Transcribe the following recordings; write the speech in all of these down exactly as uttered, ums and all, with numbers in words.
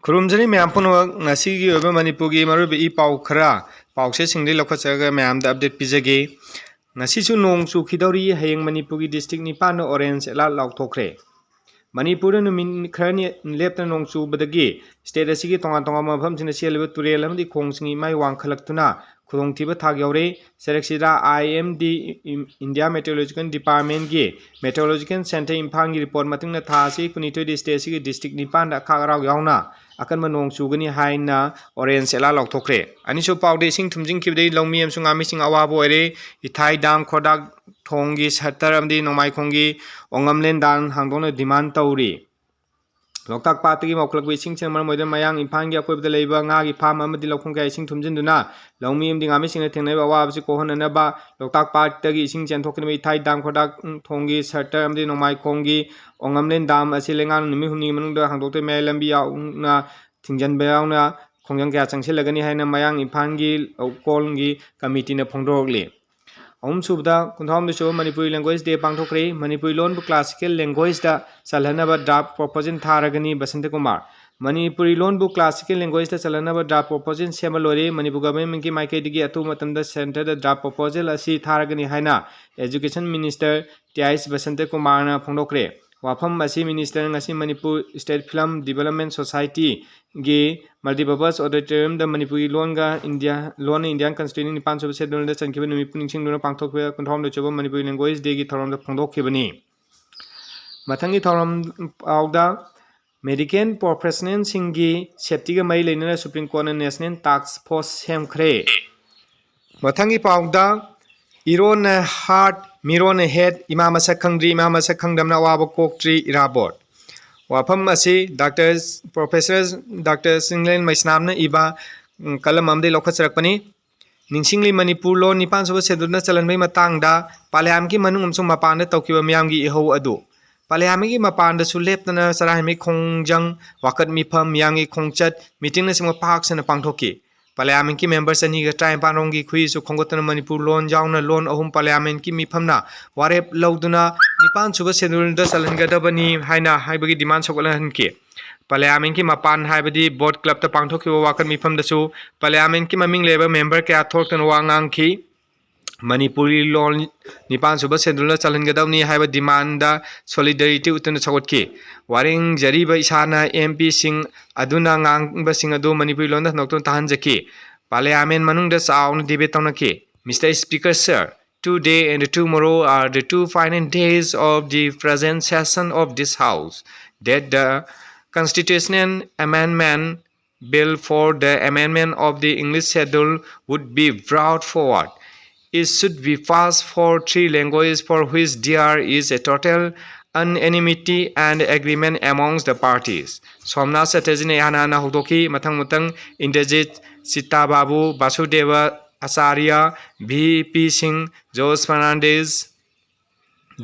ꯈꯨꯔꯨꯝꯖꯔꯤ ꯃꯌꯥꯝ ꯄꯨꯝꯅꯃꯛ꯫ ꯉꯁꯤꯒꯤ ꯑꯣꯏꯕ ꯃꯅꯤꯄꯨꯔꯒꯤ ꯃꯔꯨꯑꯣꯏꯕ ꯏ ꯄꯥꯎ ꯈꯔ ꯄꯥꯎꯆꯦꯁꯤꯡꯗꯒꯤ ꯂꯧꯈꯠꯆꯔꯒ ꯃꯌꯥꯝꯗ update ꯄꯤꯖꯒꯦ꯫ ꯉꯁꯤꯁꯨ ꯅꯣꯡ ꯆꯨꯈꯤꯗꯧꯔꯤ꯫ ꯍꯌꯦꯡ ꯃꯅꯤꯄꯨꯔꯒꯤ district ꯅꯤꯄꯥꯟꯗ orange alert ꯂꯥꯎꯊꯣꯛꯈ꯭ꯔꯦ꯫ ꯃꯅꯤꯄꯨꯔꯗ ꯅꯨꯃꯤꯠ ꯈꯔꯅꯤ ꯂꯦꯞꯇꯅ ꯅꯣꯡ ꯆꯨꯕꯗꯒꯤ state ꯑꯁꯤꯒꯤ ꯇꯣꯉꯥꯟ ꯇꯣꯉꯥꯟꯕ ꯃꯐꯝꯁꯤꯡꯗ ꯆꯦꯜꯂꯤꯕ ꯇꯨꯔꯦꯜ ꯑꯃꯗꯤ ꯈꯣꯡꯁꯤꯡ ꯏꯃꯥꯏ ꯋꯥꯡꯈꯠꯂꯛꯇꯨꯅ ꯈꯨꯗꯣꯡꯊꯤꯕ ꯊꯥꯛ ꯌꯧꯔꯦ꯫ ꯁꯔꯛꯁꯤꯗ I M D, India Meteorological Departmentꯀꯤ Meteorological Centre ꯏꯝꯐꯥꯜꯒꯤ report ꯃꯇꯨꯡ ꯏꯟꯅ ꯊꯥ ꯑꯁꯤꯒꯤ ꯀꯨꯟꯅꯤꯊꯣꯏꯗ state ꯑꯁꯤꯒꯤ district ꯅꯤꯄꯥꯟꯗ ꯑꯈꯥꯛ ꯑꯔꯥꯎ ꯌꯥꯎꯅ ꯑꯀꯟꯕ ꯅꯣꯡ ꯆꯨꯒꯅꯤ ꯍꯥꯏꯅ orange alert ꯂꯥꯎꯊꯣꯛꯈ꯭ꯔꯦ꯫ ꯑꯅꯤꯁꯨꯕ ꯄꯥꯎꯗ ꯏꯁꯤꯡ ꯊꯨꯝꯖꯤꯟꯈꯤꯕꯗꯒꯤ ꯂꯧꯃꯤ ꯑꯃꯁꯨꯡ ꯉꯥꯃꯤꯁꯤꯡ ꯑꯋꯥꯕ ꯑꯣꯏꯔꯦ꯫ ꯏꯊꯥꯏ dam, ꯈꯣꯔꯗꯥꯛ ꯊꯣꯡꯒꯤ ꯁꯠꯇꯔ ꯑꯃꯗꯤ ꯅꯣꯡꯃꯥꯏꯈꯣꯡꯒꯤ ꯑꯣꯉꯝꯂꯦꯟ dam ꯍꯥꯡꯗꯣꯛꯅꯕ demand ꯇꯧꯔꯤ꯫ ꯂꯣꯛꯇꯥꯛ ꯄꯥꯠꯇꯒꯤ ꯃꯧꯈꯠꯂꯛꯄ ꯏꯁꯤꯡꯁꯤꯡꯅ ꯃꯔꯝ ꯑꯣꯏꯗꯨꯅ ꯃꯌꯥꯡ ꯏꯝꯐꯥꯜꯒꯤ ꯑꯀꯣꯏꯕꯗ ꯂꯩꯕ ꯉꯥꯒꯤ farm ꯑꯃꯗꯤ ꯂꯧꯐꯝ ꯀꯌꯥ ꯏꯁꯤꯡ ꯊꯨꯝꯖꯤꯟꯗꯨꯅ ꯂꯧꯃꯤ ꯑꯃꯗꯤ ꯉꯥꯃꯤꯁꯤꯡꯅ ꯊꯦꯡꯅꯔꯤꯕ ꯑꯋꯥꯕꯁꯤ ꯀꯣꯛꯍꯟꯅꯅꯕ ꯂꯣꯛꯇꯥꯛ ꯄꯥꯠꯇꯒꯤ ꯏꯁꯤꯡ ꯆꯦꯟꯊꯣꯛꯀꯗꯕ ꯏꯊꯥꯏ dam, ꯈꯣꯔꯗꯥꯛ ꯊꯣꯡꯒꯤ ꯁꯠꯇꯔ ꯑꯃꯗꯤ ꯅꯣꯡꯃꯥꯏꯈꯣꯡꯒꯤ ꯑꯣꯉꯝꯂꯦꯟ dam ꯑꯁꯤ ꯂꯩꯉꯥꯛꯅ ꯅꯨꯃꯤꯠ ꯍꯨꯝꯅꯤꯒꯤ ꯃꯅꯨꯡꯗ ꯍꯥꯡꯗꯣꯛꯇꯕ ꯃꯌꯥꯏ ꯂꯝꯕꯤ ꯌꯥꯎꯅ ꯊꯤꯡꯖꯤꯟꯕ ꯌꯥꯎꯅ ꯈꯣꯡꯖꯪ ꯀꯌꯥ ꯆꯪꯁꯤꯜꯂꯒꯅꯤ ꯍꯥꯏꯅ ꯃꯌꯥꯡ ꯏꯝꯐꯥꯜꯒꯤ ꯂꯧꯀꯣꯜꯒꯤ committeeꯅ ꯐꯣꯡꯗꯣꯔꯛꯂꯤ꯫ ꯑꯍꯨꯝꯁꯨꯕꯗ, ꯀꯨꯟꯊ꯭ꯔꯥꯍꯨꯝꯗꯣꯏꯁꯨꯕ ꯃꯅꯤꯄꯨꯔꯤ language day ꯄꯥꯡꯊꯣꯛꯈ꯭ꯔꯦ꯫ ꯃꯅꯤꯄꯨꯔꯤ ꯂꯣꯟꯕꯨ classical languageꯇ ꯆꯜꯍꯟꯅꯕ draft proposal ꯊꯥꯔꯒꯅꯤ, Basanta Kumar. Manipuri ꯂꯣꯟꯕꯨ classical language૰ꯇ ꯆꯜꯍꯟꯅꯕ draft proposal ꯁꯦꯝꯕ ꯂꯣꯏꯔꯦ꯫ ꯃꯅꯤꯄꯨꯔ governmentꯀꯤ ꯃꯥꯏꯀꯩꯗꯒꯤ ꯑꯊꯨꯕ ꯃꯇꯝꯗ centreꯗ draft proposal ꯑꯁꯤ ꯊꯥꯔꯒꯅꯤ ꯍꯥꯏꯅ Education Minister T I S Basanta ꯀꯨꯃꯥꯔꯅ ꯐꯣꯡꯗꯣꯛꯈ꯭ꯔꯦ꯫ ꯋꯥꯐꯝ ꯑꯁꯤ minister ꯉꯁꯤ ꯃꯅꯤꯄꯨꯔ State Film Development Societyꯒꯤ multipurpose auditoriumꯗ ꯃꯅꯤꯄꯨꯔꯤ ꯂꯣꯟꯒ ꯏꯟꯗꯤꯌꯥ, ꯂꯣꯟꯅ Indian Constitutionꯒꯤ ꯅꯤꯄꯥꯟ ꯁꯨꯕ scheduleꯗ ꯆꯟꯈꯤꯕ ꯅꯨꯃꯤꯠꯄꯨ ꯅꯤꯡꯁꯤꯡꯗꯨꯅ ꯄꯥꯡꯊꯣꯛꯈꯤꯕ ꯀꯨꯟꯊ꯭ꯔꯥꯍꯨꯝꯗꯣꯏ ꯁꯨꯕ ꯃꯅꯤꯄꯨꯔꯤ language dayꯒꯤ ꯊꯧꯔꯝꯗ ꯐꯣꯡꯗꯣꯛꯈꯤꯕꯅꯤ꯫ ꯃꯊꯪꯒꯤ ꯊꯧꯔꯝ ꯄꯥꯎꯗ, medical professionalꯁꯤꯡꯒꯤ safetyꯒ ꯃꯔꯤ ꯂꯩꯅꯅ Supreme Courtꯅ national task force ꯁꯦꯝꯈ꯭ꯔꯦ꯫ ꯃꯊꯪꯒꯤ ꯄꯥꯎꯗ, ꯏꯔꯣꯟꯅ heart, ꯃꯤꯔꯣꯟꯅ head, ꯏꯃꯥ ꯃꯁꯛ ꯈꯪꯗ꯭ꯔꯤ, ꯏꯃꯥ ꯃꯁꯛ ꯈꯪꯗꯕꯅ ꯑꯋꯥꯕ ꯀꯣꯛꯇ꯭ꯔꯤ, ꯏꯔꯥꯕꯣꯠ꯫ ꯋꯥꯐꯝ ꯑꯁꯤ Doctor Professor Doctor ꯆꯤꯡꯂꯦꯟ ꯃꯩꯁꯅꯥꯝꯅ ꯏꯕ, ꯎꯝ, ꯀꯂꯝ ꯑꯃꯗꯒꯤ ꯂꯧꯈꯠꯆꯔꯛꯄꯅꯤ꯫ ꯅꯤꯡꯁꯤꯡꯂꯤ ꯃꯅꯤꯄꯨꯔ ꯂꯣꯟ ꯅꯤꯄꯥꯟ ꯁꯨꯕ scheduleꯗ ꯆꯜꯍꯟꯕꯒꯤ ꯃꯇꯥꯡꯗ Parliamentꯀꯤ ꯃꯅꯨꯡ ꯑꯃꯁꯨꯡ ꯃꯄꯥꯟꯗ ꯇꯧꯈꯤꯕ ꯃꯤꯌꯥꯝꯒꯤ ꯏꯍꯧ ꯑꯗꯨ꯫ Parliamentꯀꯤ ꯃꯄꯥꯟꯗꯁꯨ ꯂꯦꯞꯇꯅ ꯆꯔꯥ ꯍꯦꯟꯕꯒꯤ ꯈꯣꯡꯖꯪ, ꯋꯥꯀꯠ ꯃꯤꯐꯝ, ꯃꯤꯌꯥꯝꯒꯤ ꯈꯣꯡꯆꯠ, meetingꯅꯆꯤꯡꯕ ꯄꯥꯛ ꯁꯟꯅ ꯄꯥꯡꯊꯣꯛꯈꯤ꯫ Parliamentꯀꯤ member ꯆꯅꯤꯒ ꯇꯔꯥꯅꯤꯄꯥꯟ ꯔꯣꯝꯒꯤ ꯈꯨꯏꯁꯨ ꯈꯣꯝꯒꯠꯇꯨꯅ ꯃꯅꯤꯄꯨꯔ ꯂꯣꯟ ꯌꯥꯎꯅ ꯂꯣꯟ ꯑꯍꯨꯝ Parliamentꯀꯤ ꯃꯤꯐꯝꯅ ꯋꯥꯔꯦꯞ ꯂꯧꯗꯨꯅ ꯅꯤꯄꯥꯟ ꯁꯨꯕ scheduleꯗ ꯆꯜꯍꯟꯒꯗꯕꯅꯤ ꯍꯥꯏꯅ ꯍꯥꯏꯕꯒꯤ demand ꯁꯧꯒꯠꯍꯟꯈꯤ꯫ ꯄꯥꯔꯂꯤꯌꯥꯃꯦꯟꯠꯀꯤ ꯃꯄꯥꯟ ꯍꯥꯏꯕꯗꯤ ꯕꯣꯠ ꯀ꯭ꯂꯕꯇ ꯄꯥꯡꯊꯣꯛꯈꯤꯕ ꯋꯥꯀꯠ ꯃꯤꯐꯝꯗꯁꯨ ꯄꯥꯔꯂꯤꯌꯥꯃꯦꯟꯠꯀꯤ ꯃꯃꯤꯡ ꯂꯩꯔꯕ ꯃꯦꯝꯕꯔ ꯀꯌꯥ ꯊꯣꯛꯂꯛꯇꯨꯅ ꯋꯥ ꯉꯥꯡꯈꯤ꯫ ꯃꯅꯤꯄꯨꯔꯤ ꯂꯣꯟ ꯅꯤꯄꯥꯟ ꯁꯨꯕ ꯁꯦꯗꯨꯜꯗ ꯆꯜꯍꯟꯒꯗꯕꯅꯤ ꯍꯥꯏꯕ ꯗꯤꯃꯥꯟꯗ ꯁꯣꯂꯤꯗꯔꯤꯇꯤ ꯎꯠꯇꯨꯅ ꯁꯧꯒꯠꯈꯤ꯫ ꯋꯥꯔꯦꯡ ꯖꯔꯤꯕ ꯏꯁꯥꯅ ꯑꯦꯝ ꯄꯤꯁꯤꯡ ꯑꯗꯨꯅ ꯉꯥꯡꯕꯁꯤꯡ ꯑꯗꯨ ꯃꯅꯤꯄꯨꯔꯤ ꯂꯣꯟꯗ ꯍꯟꯗꯣꯛꯇꯨꯅ ꯇꯥꯍꯟꯖꯈꯤ꯫ ꯄꯥꯔꯂꯤꯌꯥꯃꯦꯟ ꯃꯅꯨꯡꯗ ꯆꯥꯎꯅ debate ꯇꯧꯅꯈꯤ꯫ Mister Speaker, sir, today and tomorrow are the two final days of the present session of this House, that the constitutional amendment bill for the amendment of the English schedule would be brought forward. It should be passed for three languages for which there is a total unanimity and agreement amongst the parties. Somnath ꯆꯦꯇꯔꯖꯤꯅ ꯏꯍꯥꯟ ꯍꯥꯟꯅ ꯍꯧꯗꯣꯛꯈꯤ꯫ ꯃꯊꯪ ꯃꯊꯪ Indrajit, cheetah ꯕꯥꯕꯨ, ꯕꯥꯁꯨꯗꯦꯕ ꯑꯆꯥꯔꯌ, V P ꯁꯤꯡ, George Fernandes,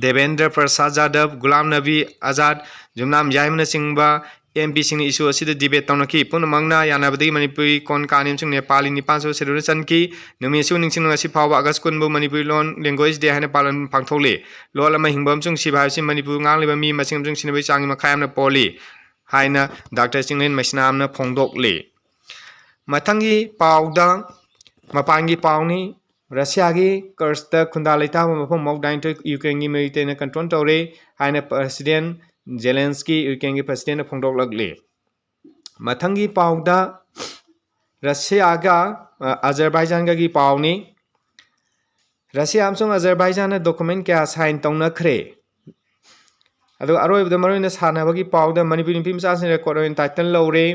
Debendra ꯄ꯭ꯔꯁꯥꯗ ꯌꯥꯗꯕ, ꯒꯨꯂꯥꯝ ꯅꯕꯤ Azad, ꯖꯨꯝꯅꯥꯝ ꯌꯥꯏꯃꯅꯆꯤꯡꯕ M ꯄꯤꯁꯤꯡꯅ ꯏꯁꯨ ꯑꯁꯤꯗ ꯗꯤꯕꯦꯠ ꯇꯧꯅꯈꯤ꯫ ꯄꯨꯝꯅꯃꯛꯅ ꯌꯥꯅꯕꯗꯒꯤ ꯃꯅꯤꯄꯨꯔꯤ ꯀꯣꯟꯀꯥꯅꯤ ꯑꯃꯁꯨꯡ ꯅꯦꯄꯥꯂꯤ ꯅꯤꯄꯥꯟꯁꯨꯕ ꯁꯦꯗꯨꯜꯗ ꯆꯟꯈꯤ꯫ ꯅꯨꯃꯤꯠ ꯑꯁꯤꯕꯨ ꯅꯤꯡꯁꯤꯡꯗꯨꯅ ꯉꯁꯤ ꯐꯥꯎꯕ ꯑꯥꯒꯁ ꯀꯨꯟꯕꯨ ꯃꯅꯤꯄꯨꯔꯤ ꯂꯣꯟ ꯂꯦꯡꯒ꯭ꯋꯦꯖ ꯗꯦ ꯍꯥꯏꯅ ꯄꯥꯂꯟ ꯄꯥꯡꯊꯣꯛꯂꯤ꯫ ꯂꯣꯜ ꯑꯃ ꯍꯤꯡꯕ ꯑꯃꯁꯨꯡ ꯁꯤꯕ ꯍꯥꯏꯕꯁꯤ ꯃꯅꯤꯄꯨꯔ ꯉꯥꯡꯂꯤꯕ ꯃꯤ ꯃꯁꯤꯡ ꯑꯃꯁꯨꯡ ꯁꯤꯖꯤꯟꯅꯕꯒꯤ ꯆꯥꯡꯒꯤ ꯃꯈꯥ ꯌꯥꯝꯅ ꯄꯣꯜꯂꯤ ꯍꯥꯏꯅ ꯗꯥꯛꯇꯔ ꯆꯤꯡꯂꯦꯟ ꯃꯩꯁꯅꯥꯝꯅ ꯐꯣꯡꯗꯣꯛꯂꯤ꯫ ꯃꯊꯪꯒꯤ ꯄꯥꯎꯗ ꯃꯄꯥꯟꯒꯤ ꯄꯥꯎꯅꯤ꯫ ꯔꯁꯤꯌꯥꯒꯤ ꯀꯔꯁꯇ ꯈꯨꯟꯗꯥ ꯂꯩꯇꯥꯕ ꯃꯐꯝ ꯃꯧꯗ꯭ꯔꯥꯏꯅꯤꯊꯣꯏ ꯌꯨꯀ꯭ꯔꯦꯟꯒꯤ ꯃꯤꯂꯤꯇꯦꯟꯅ ꯀꯟꯇ꯭ꯔꯣꯜ ꯇꯧꯔꯦ ꯍꯥꯏꯅ ꯄ꯭ꯔꯁꯤꯗꯦꯟ ꯖꯦꯂꯦꯟꯁꯀꯤ ꯌꯨꯀ꯭ꯔꯦꯟꯒꯤ ꯄ꯭ꯔꯁꯤꯗꯦꯟꯅ ꯐꯣꯡꯗꯣꯛꯂꯛꯂꯤ꯫ ꯃꯊꯪꯒꯤ ꯄꯥꯎꯗ ꯔꯁꯤꯌꯥꯒ, ꯑ, ꯑꯖꯔꯕꯥꯏꯖꯥꯟꯒꯒꯤ ꯄꯥꯎꯅꯤ꯫ ꯔꯁꯤꯌꯥ ꯑꯃꯁꯨꯡ ꯑꯖꯔꯕꯥꯏꯖꯥꯟꯅ ꯗꯣꯀꯨꯃꯦꯟ ꯀꯌꯥ ꯁꯥꯏꯟ ꯇꯧꯅꯈ꯭ꯔꯦ꯫ ꯑꯗꯨꯒ ꯑꯔꯣꯏꯕꯗ ꯃꯔꯨꯑꯣꯏꯅ ꯁꯥꯟꯅꯕꯒꯤ ꯄꯥꯎꯗ ꯃꯅꯤꯄꯨꯔꯤ ꯅꯨꯄꯤ ꯃꯆꯥꯁꯤꯡꯅ ꯔꯦꯀꯣꯔꯗ ꯑꯣꯏꯅ ꯇꯥꯏꯇꯜ ꯂꯧꯔꯦ꯫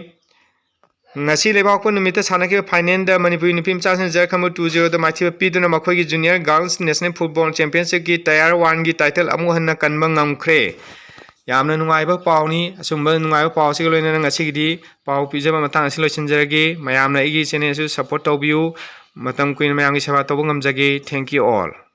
ꯉꯁꯤ ꯂꯩꯕꯥꯛꯄꯣꯛꯄ ꯅꯨꯃꯤꯠꯇ ꯁꯥꯟꯅꯈꯤꯕ ꯐꯥꯏꯅꯦꯜꯗ ꯃꯅꯤꯄꯨꯔꯤ ꯅꯨꯄꯤ ꯃꯆꯥꯁꯤꯡꯅ ꯖꯔꯈꯟꯕꯨ two zeroꯗ ꯃꯥꯏꯊꯤꯕ ꯄꯤꯗꯨꯅ ꯃꯈꯣꯏꯒꯤ ꯖꯨꯅꯤꯌꯔ ꯒꯥꯔꯜꯁ ꯅꯦꯁꯅꯦꯜ ꯐꯨꯠꯕꯣꯜ ꯆꯦꯝꯄꯤꯌꯟꯁꯤꯞꯀꯤ ꯇꯥꯌꯔ ꯋꯥꯟꯒꯤ ꯇꯥꯏꯇꯜ ꯑꯃꯨꯛ ꯍꯟꯅ ꯀꯟꯕ ꯉꯝꯈ꯭ꯔꯦ꯫ ꯌꯥꯝꯅ ꯅꯨꯡꯉꯥꯏꯕ ꯄꯥꯎꯅꯤ꯫ ꯑꯁꯨꯝꯕ ꯅꯨꯡꯉꯥꯏꯕ ꯄꯥꯎꯁꯤꯒ ꯂꯣꯏꯅꯅ ꯉꯁꯤꯒꯤꯗꯤ ꯄꯥꯎ ꯄꯤꯖꯕ ꯃꯇꯥꯡ ꯑꯁꯤ ꯂꯣꯏꯁꯤꯟꯖꯔꯒꯦ꯫ ꯃꯌꯥꯝꯅ ꯑꯩꯒꯤ ꯆꯦꯅꯦꯜꯁꯨ ꯁꯞꯄꯣꯔꯠ ꯇꯧꯕꯤꯌꯨ꯫ ꯃꯇꯝ ꯀꯨꯏꯅ ꯃꯌꯥꯝꯒꯤ ꯁꯦꯕꯥ ꯇꯧꯕ ꯉꯝꯖꯒꯦ꯫ Thank you all꯫